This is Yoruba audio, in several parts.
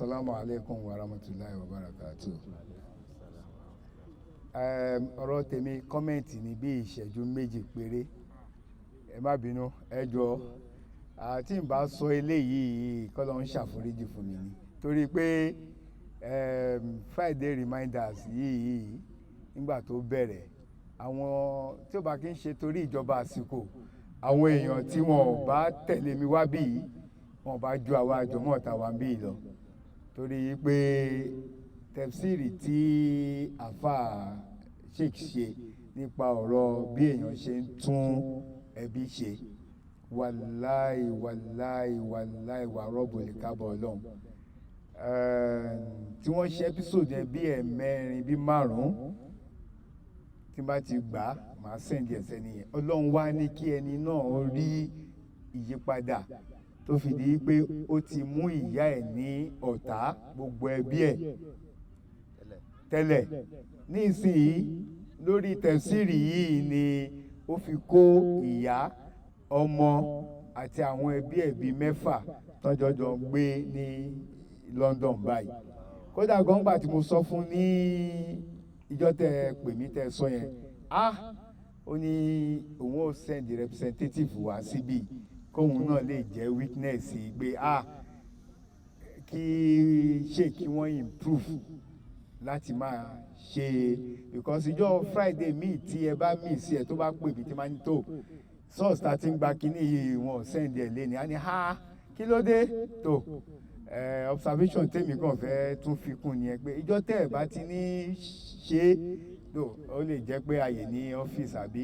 Assalamu alaikum wa rahmatulahi wa barakatuh. Ọ̀rọ̀ tèmi, comment ní bí ìṣẹ́jú 2 péré. Ẹ má bínú, ẹ jọ̀ọ́. Àti n bá sọ eléyìí, k'Ọlọ́run ṣàforíjì fún mi ni. Torí pé Friday reminders yìí, nígbà tó bẹ̀rẹ̀, àwọn tí ó bá kí ń ṣe torí ìjọba àsìkò, àwọn èèyàn tí wọn ò bá tẹ̀lé mi wá bí, wọn ò bá ju àwa àjọmọ́ tàwa ń bí lọ. Torí pé tafsiri tí àfà Sheikh ṣe nípa ọ̀rọ̀ bí èèyàn ṣe ń tún ẹbí ṣe, wàláì, wàláì, wàláì, wà rọ́bù lè kábọ̀ Ọlọ́run. Tí wọ́n ṣe episode yẹn bí 4 bí 5, tí n bá ti gbà á, màá send ẹ̀ sẹ́ni yẹn. Ọlọ́run wá ní kí ẹni náà rí ìyípadà tó fi di pé ó ti mú ìyá ẹ̀ ní ọ̀tá, gbogbo ẹbí ẹ̀ tẹ́lẹ̀. Nísìnyí, lórí tafsiri yìí ni ó fi kó ìyá, ọmọ àti àwọn ẹbí ẹ̀ bíi 6 tọ́jọ́jọ́ ń gbé ní London báyìí. Kódà gbọ́ngbà tí mo sọ fún ní ìjọ tẹ pè mí, tẹ sọ yẹn, ah, ó ní òun ó send representative wá síbí kóun náà lè jẹ́ witness pé, ah, kí ṣe kí wọ́n improve láti máa ṣe, because ìjọ Friday míì tí ẹ bá miss ẹ, tó bá pè mí, tí máa ń tó source tá a ti ń gba kínní yìí, wọn ò send ẹ lé ní, á ní ha, kí ló dé tó ẹ. Observation tèmi kàn fẹ́ tún fi kún nìyẹn, pé ìjọ tẹ́ ẹ bá ti ní ṣe tó, ó lè jẹ́ pé àyè ní ọ́fíìsì àbí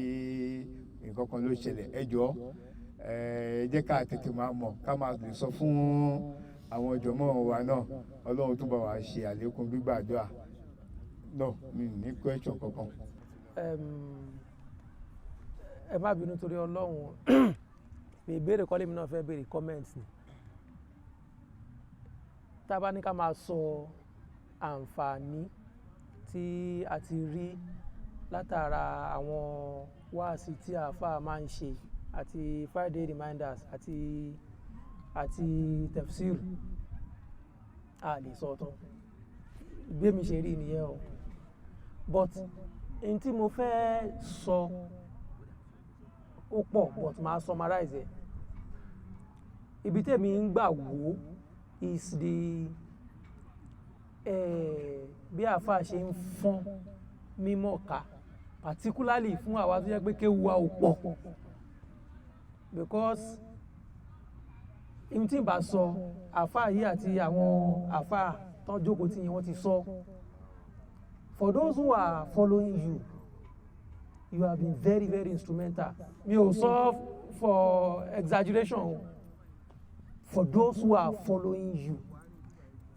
nǹkan kan ló ṣẹlẹ̀. Ẹ jọ̀ọ́, ẹ jẹ́ ká tètè máa mọ̀, ká máa lè sọ fún àwọn jọmọ́ wa náà. Ọlọ́run tún bá wa ṣe àlékún gbígbàdúrà. No, mi ní question kankan. Ẹ má bínú torí Ọlọ́run, ìbéèrè kọ́lé mi náà fẹ́ béèrè, comment ni. Tá a bá ní ká máa sọ àǹfààní tí a ti rí látara àwọn wáàsí tí àáfàá máa ń ṣe àti Friday reminders àti tafsir, a lè sọ tán. Bí èmi ṣe rí nìyẹn o. But n tí mo fẹ́ sọ ó pọ̀, but màá summarize ẹ̀. Ibi tèmi ń gbà wò is the bí àáfàá ṣe ń fọ́n mímọ̀ ká, particularly fún àwa tó jẹ́ pé kéwu wa ò pọ̀, because ihun tí n bá sọ, àáfàá yìí àti àwọn àáfàá tó ń jókòó tí wọ́n ti sọ. For those who are following you, you have been very, very instrumental. Mi ò sọ for exaggeration o. For those who are following you,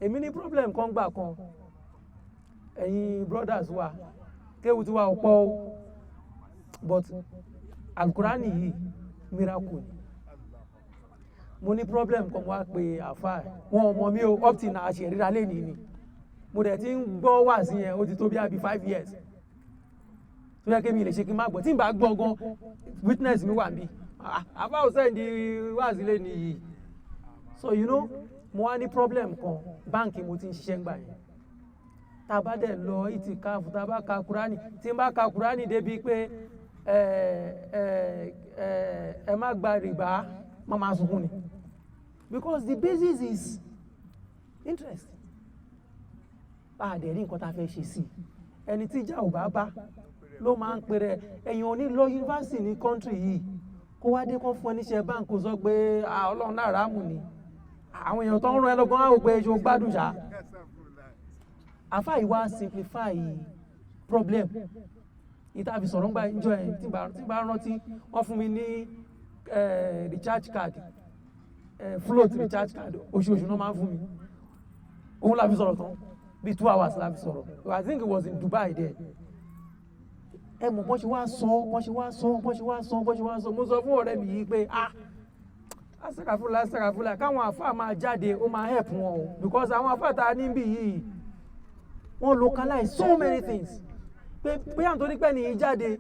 èmi ní problem kan gbà kan. Ẹ̀yin brothers wa, kéwu tí wa ò pọ̀ o, but Alukurani yìí, miracle ni. Mo ní problem kan, wá pé àáfàá wọn ò mọ̀ mí o. Up till now, àṣẹ ìríra lẹ́nìí ni mo dẹ̀ ti ń gbọ́ wá sí yẹn. Ó ti tó bí àbí 5 years tó yẹ kí mi lè ṣe kí n má gbọ́. Tí n bá gbọ́ gan, witness mi wà níbí. Àáfàá ò send wá sílé nìyí. So mo wá ní problem kan. Báǹkì mo ti ń ṣiṣẹ́ ńgbà yẹn. Tá a bá dẹ̀ lọ ìtìkáàfù, tá a bá ka Kúránì, tí n bá ka Kúránì débi pé ẹ ẹ ẹ ẹ má gba rìbá, má máa sunkún ni, because the basis is interest. A dẹ̀ rí nǹkan tá a fẹ́ ṣe sí ẹni tí ìjà ò bá bá ló máa ń pèrè. Ẹ̀yìn òní lọ yunifásitì ní country yìí, kó wá dé, kó fún ẹ níṣẹ́ báńkì, kó sọ pé Ọlọ́run náà ráàmù ni. Àwọn èèyàn tó ń rán ẹ lọ́gbọ́n á wò pé ṣé o gbádùn ṣá. Àfáà yìí wá simplify problem ìta fi sọ̀rọ̀ ńgbà ìjọ ẹ̀. Tí bá rántí, wọ́n fún mi ní recharge card, float recharge card. Oṣooṣù náà máa ń fún mi. Òun la fi sọ̀rọ̀ tán, bíi 2 hours la fi sọ̀rọ̀. I think it was in Dubai there. Ẹ mọ̀ bọ́n ṣe wá sọ, bọ́n ṣe wá sọ, bọ́n ṣe wá sọ, bọ́n ṣe wá sọ. Mo sọ fún ọ̀rẹ́ mi yìí pé, ah, asakafula, asakafula, káwọn àfáà máa jáde, ó máa help wọn o, because àwọn àfáà tá a níbí yìí, wọ́n localize so many things pé bóyá nítorí pé ní jáde,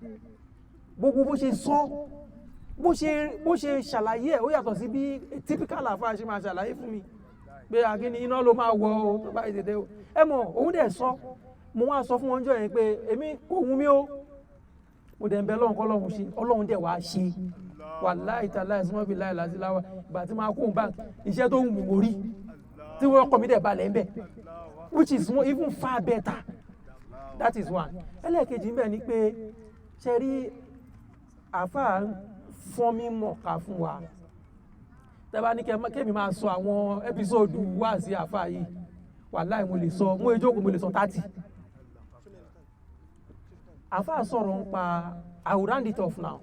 gbogbo bó ṣe sọ, bó ṣe ṣàlàyé ẹ̀, ó yàtọ̀ sí bí typical àfáà ṣe máa ṣàlàyé fún mi. Pé akíní iná ló máa wọ o tó bá tètè o. Ẹ mọ̀, òun dẹ̀ sọ, mo wá sọ fún wọn jọ yẹn pé èmi kò wù mí o. Mo dẹ̀ ń bẹ Ọlọ́run kọ́ Ọlọ́run ṣe, Ọlọ́run dẹ̀ wá ṣe. Wàláì tàláì súnmọ́ bíi láì lásì láwà. Ìgbà tí máa kó bank, iṣẹ́ tó wù mí mo rí. Tí wọ́n kọ́ mi dẹ̀ balẹ̀ ń bẹ̀. Which is more, even far better. That is one. Ẹlẹ́ẹ̀kejì ń bẹ̀ ni pé ṣe rí àáfàá fọ́n mímọ̀ ká fún wa. Tẹ́ bá ní kémi máa sọ àwọn episode wá sí àáfàá yìí, wàláì mo lè sọ, mo ìjókòó mo lè sọ 30. Àáfàá sọ̀rọ̀ ń pa, I will round it off now.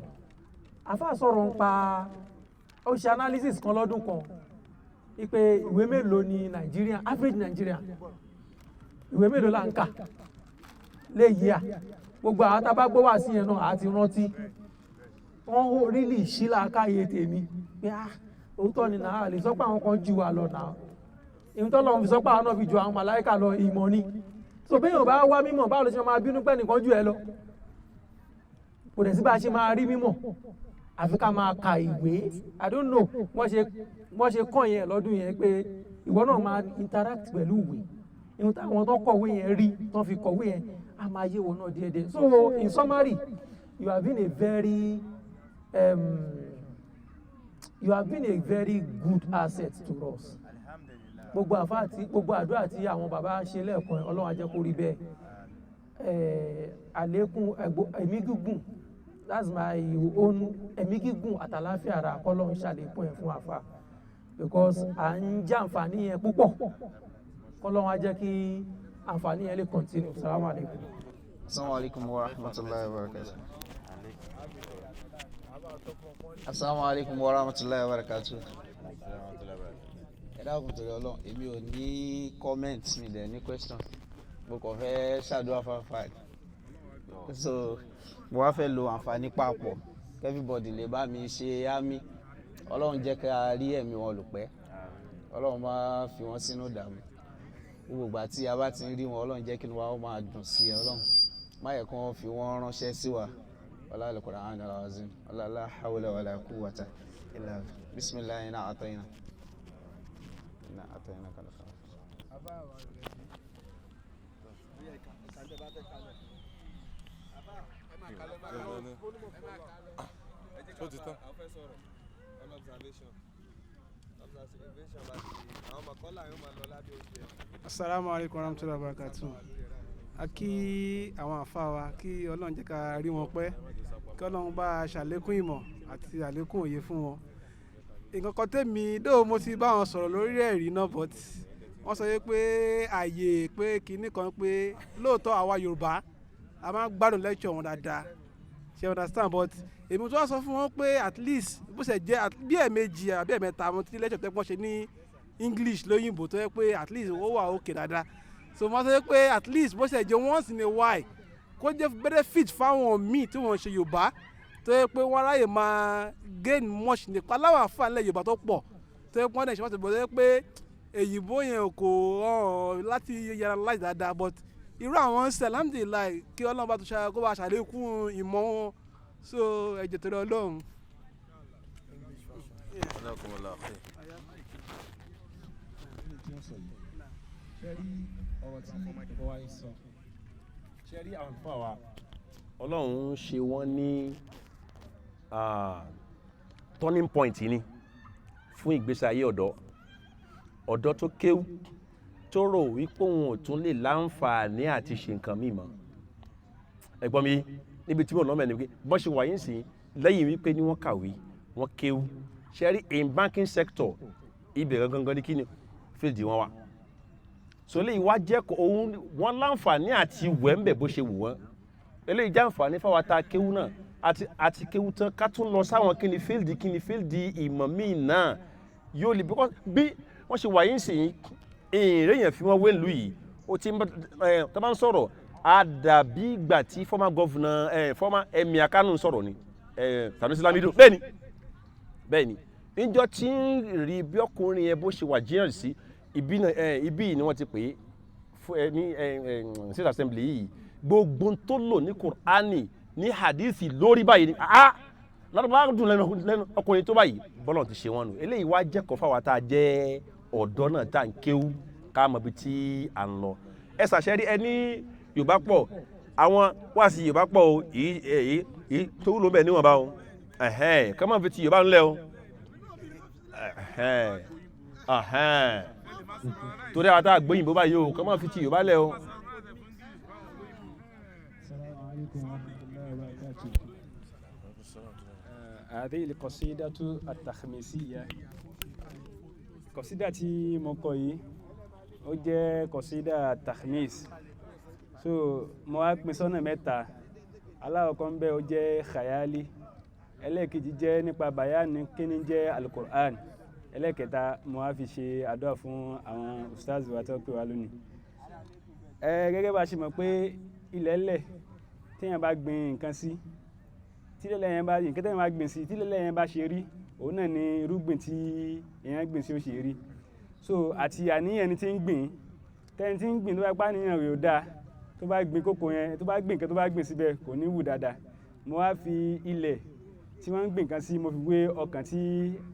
Àáfàá sọ̀rọ̀ ń pa, ó ṣe analysis kan lọ́dún kan wípé ìwé mélòó ni Nigerian, average Nigerian, ìwé mélòó là ń kà léyìí à. Gbogbo àwọn tá a bá gbọ́ wá sí yẹn náà àti rántí. Wọ́n really ṣí làákàyè tèmi pé ah, òótọ́ ni náà, lè sọ pé àwọn kan jù wá lọ náà. Ìhun tó lọ́wọ́ fi sọ pé àwọn náà fi ju àwọn màláìkà lọ, ìmọ̀ ni. So béèyàn bá wá mímọ̀, báwo ló ṣe máa bínú pé nìkan jù ẹ lọ? Kò dẹ̀ sí bá a ṣe máa rí mímọ̀ àfi ká máa ka ìwé. I don't know, wọ́n ṣe kọ́ yẹn lọ́dún yẹn pé ìwọ náà máa interact pẹ̀lú ìwé. Ìhun táwọn tó kọ̀wé yẹn rí tó fi kọ̀wé yẹn, á máa yé wọn náà díẹ̀díẹ̀. So in summary, you have been a very good asset to us. Gbogbo àfa àti gbogbo àdúrà tí àwọn bàbá ṣe lẹ́ẹ̀kan, Ọlọ́run á jẹ́ kó rí bẹ́ẹ̀. Àlékún ẹ̀mí gígùn, that's my own, ẹ̀mí gígùn àtàláfíà ara, kọ́lọ́run ṣàlékún ẹ̀ fún àfa, because à ń jẹ àǹfààní yẹn púpọ̀. Kọ́lọ́run á jẹ́ kí àǹfààní yẹn lè continue. Salamu alaykum. Assalamu alaikum wa rahmatullahi wa barakatuh. Assalamu alaikum wa rahmatullahi wa barakatuh. Ẹ dákun torí Ọlọ́run, èmi ò ní comment, mi dẹ̀ ní question. Mo kàn fẹ́ ṣàdúrà fáfáì. So mo wá fẹ́ lo àǹfààní papọ̀ everybody lè bá mi ṣe àmín. Ọlọ́run jẹ́ ká rí ẹ̀mí wọn lò pẹ́. Ọlọ́run máa fi wọ́n sínú ìdààmú. Gbogbo ìgbà tí a bá ti ń rí wọn, Ọlọ́run jẹ́ kí inú wa ó máa dùn sí ẹ. Ọlọ́run má yẹ kí wọ́n fi wọ́n ránṣẹ́ sí wa. Wala al-Qur'an al-azim. Wala la hawla wala quwwata illa billah. Bismillah inna a'tayna. Inna a'tayna kal kawthar. Tó ti tán. Asalaamu alaykum wa rahmatulahi wa barakatuh. A kí àwọn àfa wa, kí Ọlọ́run jẹ́ ká rí wọn pẹ́, kí Ọlọ́run bá a ṣàlékún ìmọ̀ àti àlékún òye fún wọn. Nǹkan kan tèmi dóò, mo ti bá wọn sọ̀rọ̀ lórí ẹ̀rí náà, but wọ́n sọ pé àyè pé kinní kan pé lóòótọ́ àwa Yorùbá a máa ń gbádùn lecture wọn dáadáa, ṣe understand? But èmi tó wá sọ fún wọn pé at least bó ṣe jẹ́ bí ẹ̀ẹ̀mejì àbí ẹ̀ẹ̀mẹ́ta mo ti lecture tẹ́ pọ́n ṣe ní English lóyìnbó, tó yẹ pé at least ó wà okay dáadáa. So mo sọ pé at least bó ṣe jẹ́ once in a while, kó jẹ́ benefit fáwọn míì tí wọ́n ṣe Yorùbá, tó yẹ pé wọ́n ráyè máa gain much nípa láwọn àǹfààní Yorùbá tó pọ̀, tó yẹ pé wọ́n dẹ̀ ṣe wọ́n ti bọ̀, tó yẹ pé èyìnbó yẹn kò hàn láti yẹra láti dáadáa. But irú àwọn ń ṣe, alhamdulillahi, kí Ọlọ́run bá tún ṣe kó bá ṣàlékún ìmọ̀ wọn. So ẹ jọ̀ọ́ torí Ọlọ́run. Jazakumullahu khair. Ṣe rí ọ̀rọ̀ tí bàbá wa yìí sọ? Ṣe rí àwọn àlùfáà wa, Ọlọ́run ń ṣe wọ́n ní turning point ni fún ìgbésí ayé ọ̀dọ́. Ọ̀dọ́ tó kéwú, tó rò wípé òun ò tún lè láǹfààní àti ṣe nǹkan míì mọ́. Ẹ̀gbọ́n mi, níbi tí mo lọ́ mẹ́rin ni pé bọ́n ṣe wà yín sí lẹ́yìn wípé ní wọ́n kàwé, wọ́n kéwú, ṣe rí in banking sector, ibẹ̀ gangan ní kíni field wọn wà. So eléyìí wá jẹ́ kó òun wọ́n láǹfààní àti wẹ̀ ń bẹ̀ bó ṣe wù wọ́n. Eléyìí jẹ́ àǹfààní fáwọn ata kéwú náà àti kéwú tán, ká tún lọ sáwọn kíni field ìmọ̀ míì náà yóò lè, because bí wọ́n ṣe wà yín sìn, èrè yẹn fi wọ́n wé ìlú yìí, ó ti ń ẹ tó bá ń sọ̀rọ̀, a dàbí ìgbà tí former governor ẹ former emir Kano ń sọ̀rọ̀ ni, Sanusi Lamido. Bẹ́ẹ̀ni, bẹ́ẹ̀ni, níjọ́ tí ń rí bí ọkùnrin yẹn bó ṣe wà jíyàn sí ibi náà, ibi yìí ni wọ́n ti pè é fún ẹ ní ẹ ẹ state assembly yìí. Gbogbo tó lò ní Kur'ani ní hadithi lórí báyìí ni, ah, lọ́dọ̀ bá dùn lẹ́nu lẹ́nu ọkùnrin tó báyìí, bọ́lọ̀ ti ṣe wọ́n nù. Eléyìí wá jẹ́kọ̀ọ́ fáwa tá a jẹ́ ọ̀dọ́ náà tá à ń kéwú ká mọ̀ ibi tí à ń lọ. Ẹ ṣàṣẹ rí ẹ ní Yorùbá pọ̀, àwọn wáàsí Yorùbá pọ̀ o, èyí èyí tó wúlò bẹ́ẹ̀ níwọ̀nba o, ẹ̀hẹ́n ká má fi ti Yorùbá ńlẹ̀ o, ẹ̀hẹ́n ẹ̀hẹ́n torí àwọn tá a gbóyìnbó báyìí o, ká má fi ti Yorùbá lẹ̀ o. السلام عليكم ورحمة الله وبركاته. هذه القصيدة التخميسية. قصيدة tí mo kọ yìí ó jẹ́ قصيدة تخميس. So mo wá pín sọ́nà mẹ́ta. Alákọ̀ọ́kọ́ ń bẹ, ó jẹ́ khayali. Ẹlẹ́ẹ̀kejì jẹ́ nípa bayani kíni jẹ́ alukur'an. Ẹlẹ́ẹ̀kẹta, mo wá fi ṣe àdúrà fún àwọn ustaz wa tó pè wá lónìí. Ẹ gẹ́gẹ́ bá a ṣe mọ̀ pé ilẹ̀ lẹ̀ téèyàn bá gbin nǹkan sí, tílẹ̀ yẹn bá nǹkan téèyàn bá gbìn sí, tílẹ̀ yẹn bá ṣe rí, òun náà ni irúgbìn tí èèyàn gbìn sí ó ṣe rí. So àti àníyàn ẹni tí ń gbìn, tẹ́ni tí ń gbìn tó bá pa àníyàn rẹ̀ ò dáa, tó bá gbin kókò yẹn, tó bá gbìn nǹkan tó bá gbìn síbẹ̀, kò ní wù dáadáa. Mo wá fi ilẹ̀ tí wọ́n ń gbìn nǹkan sí, mo fi wé ọkàn tí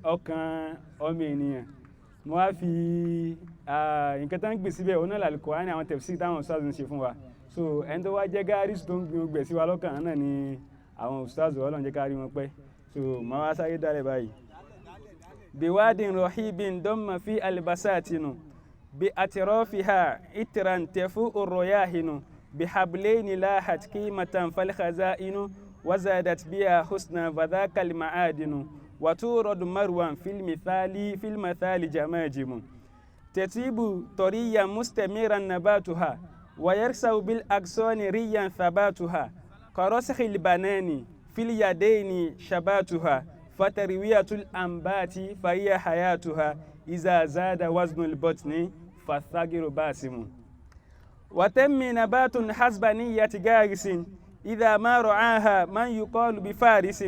ọkàn ọmọ ènìyàn. Mo wá fi nǹkan tó ń gbìn síbẹ̀, òun náà làlùkùránì, àwọn tafsir táwọn ustaz ń ṣe fún wa. So ẹni tó wá jẹ́ gárísì tó ń gbin ogbẹ̀ sí wa lọ́kàn náà ni àwọn ustaz. Ọlọ́run jẹ́ ká rí wọn pẹ́. So màá wá sáré dálẹ̀ báyìí. بواد رحيب ضم في البساتين بأطرافها إترا تفوء الرياهن بحبلين لاحت قيمة فالخزائن وزادت بها حسنا فذاك المعادن وتورد مروا في المثال جماجم تطيب طريا مستمرا نباتها ويرسو بالأغصان ريا ثباتها كرسخ البنان في اليدين شباتها فتروية الأنبات فهي حياتها إذا زاد وزن البطن فالثغر باسم وتم نبات حسب نية جارس إذا ما رعاها من يقال بفارس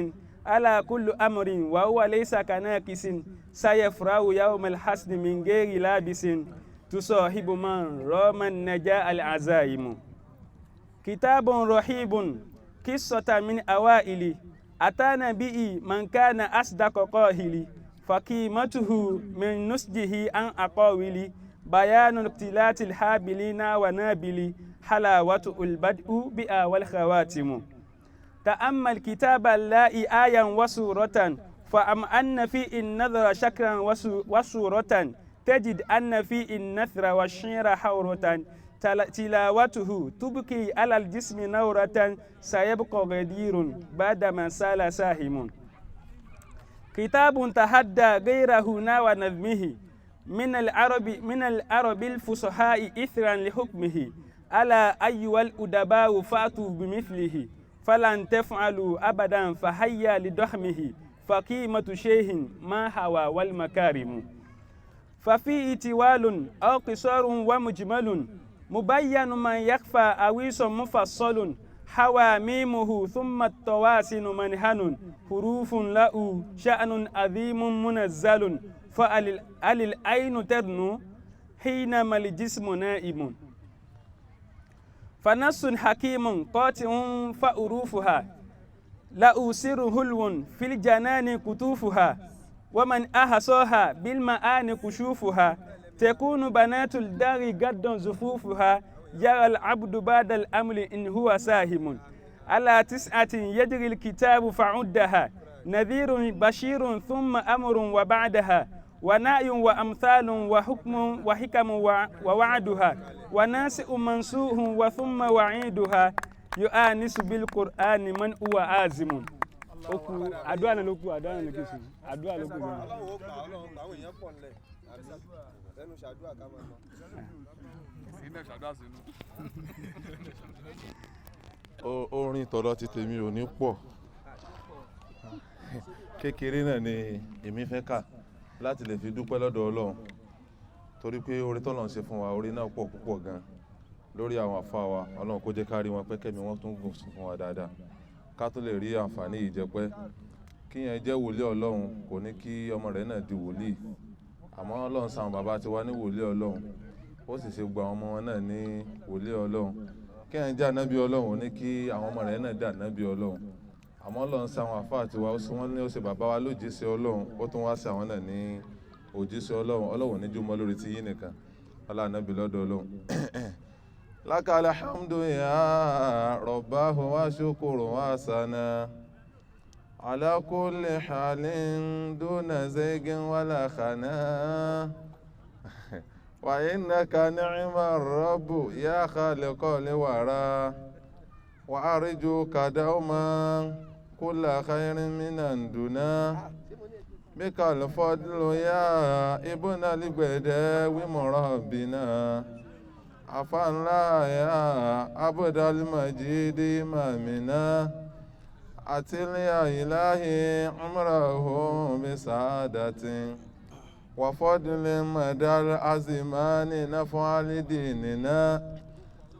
على كل أمر وهو ليس كناكس سيفرح يوم الحسن من غير لابس تصاحب من رام النجاء العزائم. كتاب رحيب قصة من أوائل أتانا به من كان أصدق قاهل فقيمته من نسجه عن أقاويل بيان اختلاط الحابلين ونابل حلاوة البدء بها والخواتم. تأمل كتاب الله آية وسورة فأم في النظر شكرا وسورة تجد أن في النثر والشعر حورة تلاوته تبكي على الجسم نورة سيبقى غدير بعدما سال ساهم. كتاب تحدى غيره ناوى نظمه من العرب الفصحاء إثرا لحكمه ألا أيها الأدباء فأتوا بمثله فلن تفعلوا أبدا فهيا لدحمه فقيمة شيء ما هوى والمكارم. ففيه طوال أو قصار ومجمل مبين من يخفى أويس مفصل حواميمه ثم الطواسن منهن حروف له شأن عظيم منزل فأل العين ترنو حينما الجسم نائم. فنص حكيم قاطع فأروفها له سر هلو في الجنان كتوفها ومن أحصاها بالمعاني كشوفها تكون بنات الدار قد زفوفها يرى العبد بعد الأمر إن هو ساهم. على 9 يجري الكتاب فعدها نذير بشير ثم أمر وبعدها ونأي وأمثال وحكم وحكم ووعدها وناسئ منسوه وثم وعيدها يؤانس بالقرآن من هو عازم. Ó kù àdúrà náà ló kù, àdúrà náà ló kù sí, àdúrà ló kù gan. Ọlọ́run ó gbà, Ọlọ́run gbà, àwọn èèyàn pọ̀ nílẹ̀ àbí ẹnu ṣàdúrà ká máa lọ. Orin tọ̀dọ̀ ti tèmi ò ní pọ̀, kékeré náà ni èmi fẹ́ kà láti lè fi dúpẹ́ lọ́dọ̀ Ọlọ́run, torí pé oore tọ́lọ́run ṣe fún wa, oore náà pọ̀ púpọ̀ gan lórí àwọn àfa wa. Ọlọ́run kó jẹ́ ká rí wọn pẹ́, kẹ́mi wọ́n tún gùn fún wa dáadáa, ká tó lè rí àǹfààní yìí jẹ pẹ́. Kíyẹn jẹ́ wòlíì Ọlọ́run kò ní kí ọmọ rẹ̀ náà di wòlíì, àmọ́ Ọlọ́run ṣàwọn bàbá tiwa ní wòlíì Ọlọ́run, ó sì ṣe gbogbo àwọn ọmọ wọn náà ní wòlíì Ọlọ́run. Kíyẹn jẹ́ ànábì Ọlọ́run ò ní kí àwọn ọmọ rẹ̀ náà dé ànábì Ọlọ́run, àmọ́ Ọlọ́run ṣàwọn àfáà tiwa, ó sì wọ́n ní ó ṣe bàbá wa lójíṣẹ́ Ọlọ́run, ó tún wá sí àwọn náà ní Òjíṣẹ́ Ọlọ́run, Ọlọ́run níjú mọ́ lórí ti yín nìkan. Ọlá Ànábì lọ́dọ̀ Ọlọ́run. Lakal hamdu ya rabbahu wa shukuru wa sana. Ala kulli halin duna zaygin wala khana. Wa innaka ni'ma rabbu ya khaliqal wara. Wa arjuka dawman kulla khairin minan duna. Bika al-fadlu ya ibna al-gbẹ̀dẹ̀ murabbina. Afanla ya abdal majidi mamina. Atiliya ilahi umrahu bisadatin. Wa fadlin madal azimani naf'ali dinina.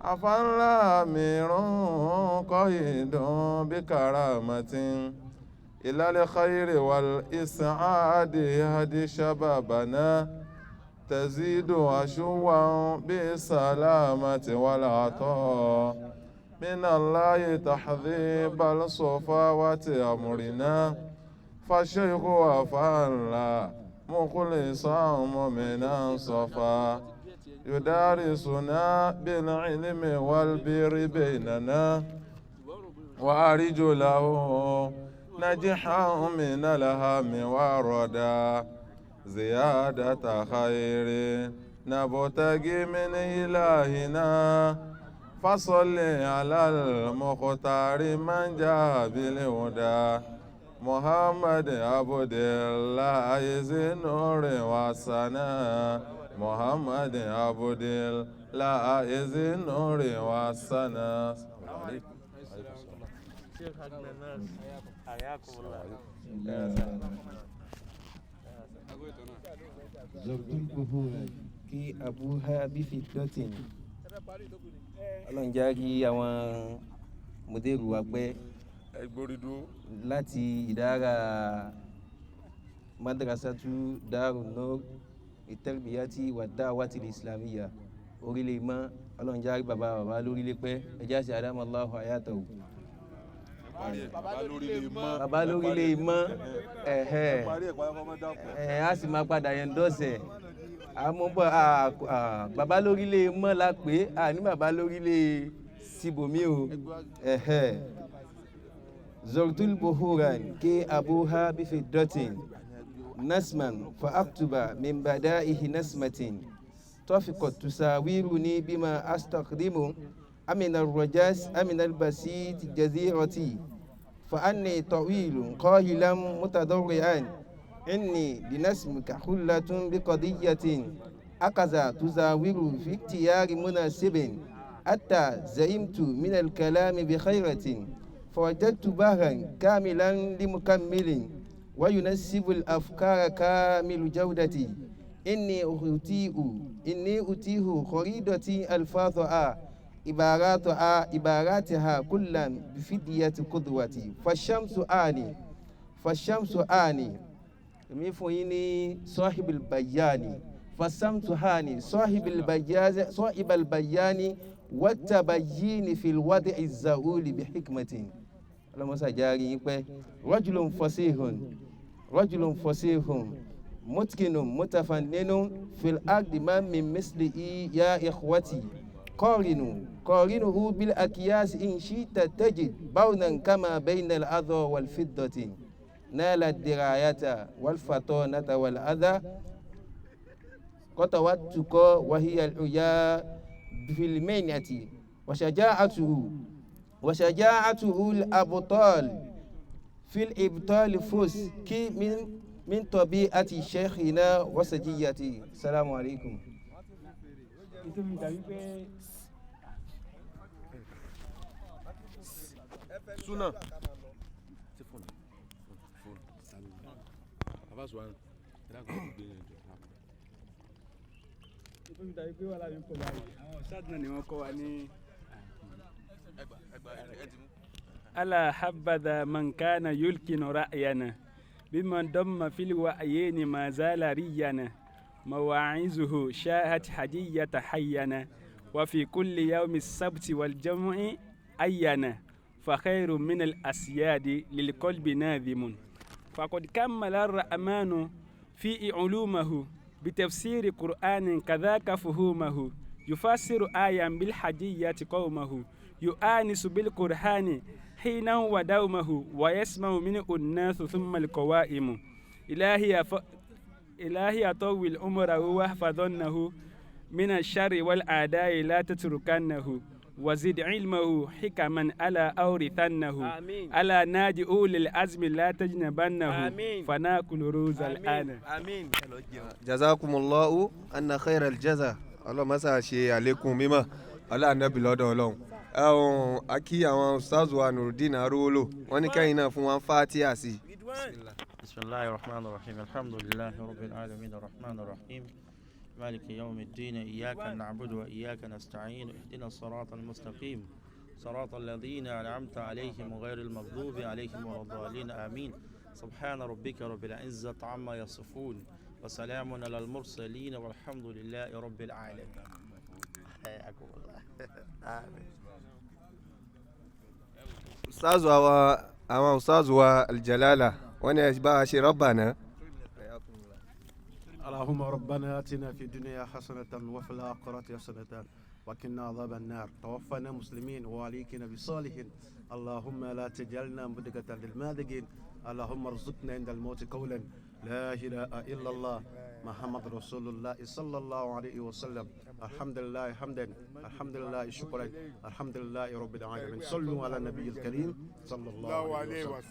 Afanla amirun qaidun bikaramatin. إلى الخير والإسعاد يهدي شبابنا تزيد عشوا بالسلامة والعطاء من الله تحذيب الصفاوة أمرنا فالشيخ وفلا مخلصا مؤمنا صفا يدارسنا بالعلم والبر بيننا وأرجو له نجحا من الهم والردى زيادة خير نبتغي من إلهنا فصل على المختار من جاء بالهدى محمد عبد الله ذي النور والسنا محمد عبد الله ذي النور والسنا. Zọ̀dúnbùhù kí abuha bífi dọ́tìn. Ọlọ́run jẹ́ kí àwọn mọ̀dẹ́rù wa pẹ́ láti ìdára Madrasatu Darun Nur Itarbiyati wa Da'wati Islamiyya orílẹ̀ mọ́. Ọlọ́run jẹ́ kí bàbá bàbá lórílẹ̀ pẹ́. Ẹjẹ́ àti Adamu Allahu hayatahu. Bàbá lórílẹ̀ mọ́ ẹ̀hẹ́ ẹ̀ á sì máa padà yẹn dọ́sẹ̀ àmọ́ bọ̀ bàbá lórílẹ̀ mọ́ la pé à ní bàbá lórílẹ̀ síbòmí o ẹ̀hẹ́. Zortul buhuran ke abuha bifiddatin nasman fa aktuba min badaihi nasmatin tafiqat tusawiruni bima astaqdimu amina الرجاس أمن البسيط جزيرتي فأني طويل قاهلا متضرعا إني لنسمك خلة بقضية أكذا تزاور في اختيار مناسب حتى زعمت من الكلام بخيرة فوجدت بهرا كاملا لمكمل وينسب الأفكار كامل جودتي إني أتيه خريدتي ألفاظها عباراتها كلا بفدية قدوتي فالشمس آني èmi fún yín ní صاحب البيان فالشمس هاني صاحب البيان صاحب البيان والتبيين في الوضع الزؤول بحكمة. Ọlọ́mọsá járe yín pẹ́. رجل فصيح متقن متفنن في الأرض ما من مثله يا إخوتي قارنوا قارنه بالأكياس إن شئت تجد بونا كما بين الأذى والفضة نال الدراية والفطانة والأذى قطوتك وهي العيا في المنية وشجاعته الأبطال في الإبطال فوز كي من طبيعة شيخنا وسجيته. السلام عليكم. Nítorí dàbí pé Suna. Ṣé fóònù? Fóònù. Bàbá Sùwárì, ẹ dákun ẹ gbé yẹn jọ. Nítorí dàbí pé wàhálà mi pọ̀ báyìí, àwọn ṣáàtì náà ni wọ́n kọ́ wa ní. ألا حبذا من كان يلكن رأينا بمن ضم في الوأيين ما زال رينا مواعظه شاهت حجية حينا وفي كل يوم السبت والجمع أينا فخير من الأسياد للقلب ناذم فقد كمل الرحمن في علومه بتفسير قرآن كذاك فهومه يفسر آيا بالحجية قومه يؤانس بالقرآن حينا ودومه ويسمع منه الناس ثم القوائم إلهي أطول عمره واحفظنه من الشر والأعداء لا تتركنه وزد علمه حكما ألا أورثنه. آمين. ألا ناجي أولي العزم لا تجنبنه. آمين. فناكل روز الآن. Àmín. Jazakumullahu anna khairal jaza. Ọlọ́run má ṣe ṣe àlékún mímọ́ ọlá ànábì lọ́dọ̀ Ọlọ́run. Ẹ̀hún akí àwọn ustaz wa Nurudeen Arówólò wọ́n ní kẹ́yìn náà fún wọn fátíà sí i. بسم الله الرحمن الرحيم، الحمد لله رب العالمين، الرحمن الرحيم، مالك يوم الدين، إياك نعبد وإياك نستعين، اهدنا الصراط المستقيم، صراط الذين أنعمت عليهم غير المغضوب عليهم ولا الضالين، آمين. سبحان ربك رب العزة عما يصفون، وسلام على المرسلين، والحمد لله رب العالمين. حياكم الله. آمين. Ustaz wa àwọn ustaz wa Aljalala wọ́n ní ẹ bá a ṣe rọ́bà náà. اللهم ربنا آتنا في الدنيا حسنة وفي الآخرة حسنة وقنا عذاب النار. توفنا مسلمين وعليكنا بصالحين. اللهم لا تجعلنا مدقة للمادقين. اللهم ارزقنا عند الموت قولا لا إله إلا الله محمد رسول الله صلى الله عليه وسلم. الحمد لله حمدا، الحمد لله شكرا، الحمد لله رب العالمين. صلوا على النبي الكريم صلى الله عليه وسلم.